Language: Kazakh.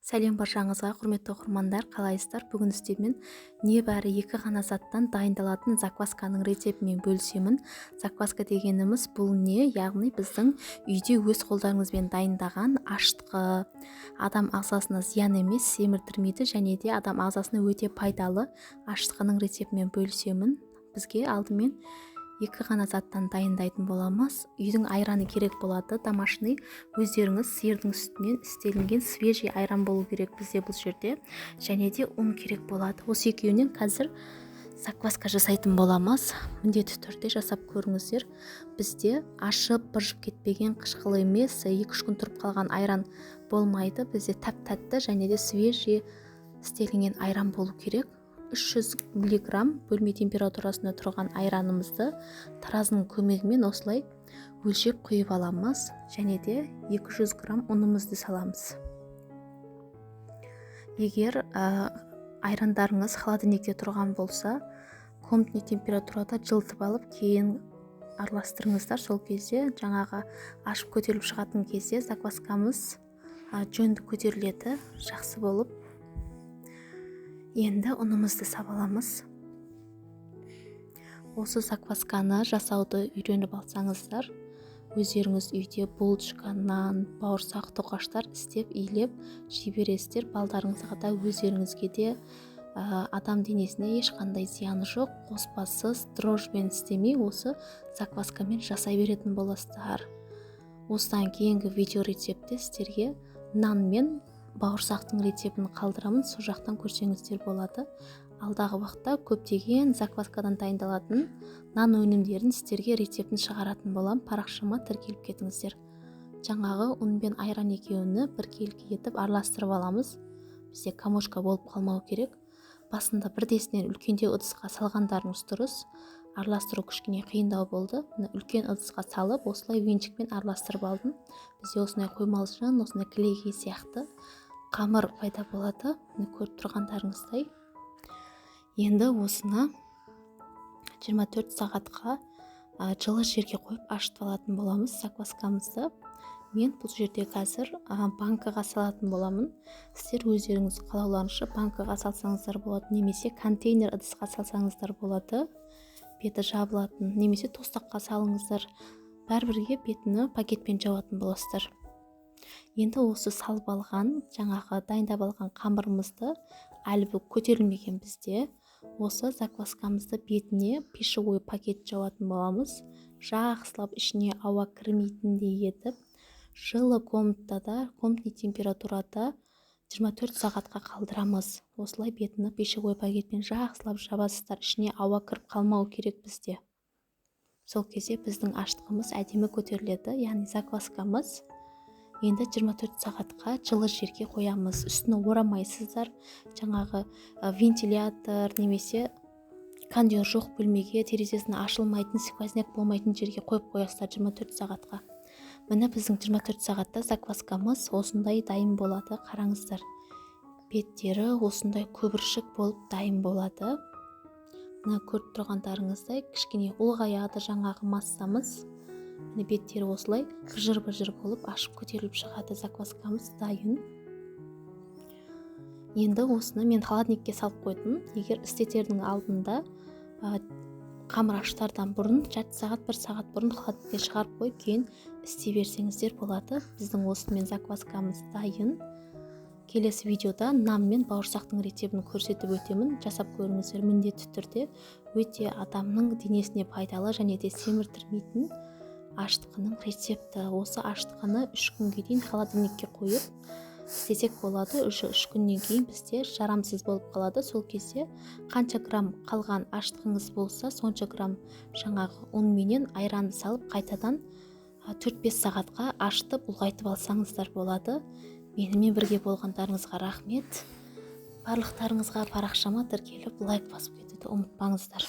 Сәлем баршаңызға, құрметті оқырмандар! Қалайсыздар? Бүгін сіздермен небәрі екі ғана заттан дайындалатын заквасканың рецептімен бөлісемін. Закваска дегеніміз бұл не? Яғни біздің үйде өз қолдарыңызбен дайындаған ашытқы, адам ағзасына зиян емес, семіртірмейді және де адам ағзасына өте пайдалы ашытқының рецептімен бөлісемін. Бізге алдымен екі ғана заттан дайындайтын боламыз. Үйдің айраны керек болады, домашний, өздеріңіз сиырдың сүтінен істелінген свежий айран болу керек бізде бұл жерде, және де ұн керек болады. Осы екеуінен қазір закваска жасайтын боламыз. Міндетті түрде жасап көріңіздер. Бізде ашып, быжып кетпеген, қышқыл емес, 2-3 күн тұрып қалған айран болмайды. Бізде тәп тәтті және де свежий істелінген айран болу керек. 300 миллиграмм бөлме температурасында тұрған айранымызды таразының көмегімен осылай өлшеп құйып аламыз және де 200 грамм ұнымызды саламыз. Егер айрандарыңыз холодильникте тұрған болса, комнатный температурада жылытып алып, кейін араластырыңыздар. Сол кезде жаңағы ашып көтеріліп шығатын кезде закваскамыз жөнді көтеріледі, жақсы болып. Енді ұнымызды сап аламыз. Осы заквасканы жасауды үйреніп алсаңыздар, өздеріңіз үйде булочка, нан, бауырсақ, тоқаштар істеп, илеп жей бересіздер. Балдарыңызға да, өздеріңізге де адам денесіне ешқандай зияны жоқ, қоспасыз, дрожжбен істемей, осы закваскамен жасай беретін боласыздар. Осыдан кейінгі видео рецептте сіздерге нан мен бауырсақтың рецептін қалдырамын, сол жақтан көрсеңіздер болады. Алдағы уақытта көптеген закваскадан дайындалатын нан өнімдерін сіздерге рецептін шығаратын боламын. Парақшама тіркеліп кетіңіздер. Жаңағы ұн мен айран екеуіні біркелкі етіп араластырып аламыз. Бізде комочка болып қалмау керек. Басында бірдесінен үлкендеу ыдысқа салғандарыңыз дұрыс, араластыру кішкене қиындау болды. Мына үлкен ыдысқа салып, осылай венчикпен араластырып алдым. Бізде осындай қоймалжың, осындай кілегей сияқты қамыр пайда болады, міне, көріп тұрғандарыңыздай. Енді осыны 24 сағатқа жылы жерге қойып, ашытып алатын боламыз закваскамызды. Мен бұл жерде қазір банкаға салатын боламын. Сіздер өздеріңіз қалауларыңызша банкаға салсаңыздар болады немесе контейнер ыдысқа салсаңыздар болады, беті жабылатын, немесе тостаққа салыңыздар, бәрібірге бетіні пакетпен жабатын боласыздар. Енді осы салып алған, жаңағы дайындап алған қамырымызды, әлі бұл көтерілмеген бізде, осы закваскамызды бетіне пищевой пакет жабатын боламыз. Жақсылап ішіне ауа кірмейтіндей етіп, жылы комнатада, комнатный температурада 24 сағатқа қалдырамыз. Осылай бетіні пищевой пакетпен жақсылап жабасыздар, ішіне ауа кіріп қалмау керек бізде. Сол кезде біздің ашытқымыз әдемі көтеріледі, яғни закваскамыз. Енді 24 сағатқа жылы жерге қоямыз. Үстіне орамайсыздар. Жаңағы вентилятор немесе кондер жоқ бөлмеге, терезесін ашылмайтын, сквозняк болмайтын жерге қойып қоясыздар 24 сағатқа. Міне, біздің 24 сағатта закваскамыз осындай дайын болады. Қараңыздар, беттері осындай көбіршік болып дайын болады. Мына көріп тұрғандарыңыздай, кішкене ұлғаяды жаңағы массамыз. Міне, беттері осылай быжыр быжыр болып ашып көтеріліп шығады. Закваскамыз дайын. Енді осыны мен холодильникке салып қойдым. Егер істетердің алдында, қамыр ашытардан бұрын жарты сағат, бір сағат бұрын холодильниктен шығарып қойып, кейін істей берсеңіздер болады. Біздің осымен закваскамыз дайын. Келесі видеода нан мен бауырсақтың рецептін көрсетіп өтемін. Жасап көріңіздер міндетті түрде. Өте адамның денесіне пайдалы және де семіртірмейтін ашытқының рецепті. Осы ашытқыны 3 күнге дейін холодильникке қойып істесек болады. Уже 3 күннен кейін бізде жарамсыз болып қалады. Сол кезде қанша грамм қалған ашытқыңыз болса, сонша грамм жаңағы ұн менен айранды салып, қайтадан 4-5 сағатқа ашытып, ұлғайтып алсаңыздар болады. Менімен бірге болғандарыңызға рахмет. Барлықтарыңызға парақшама тіркеліп, лайк басып кетуді ұмытпаңыздар.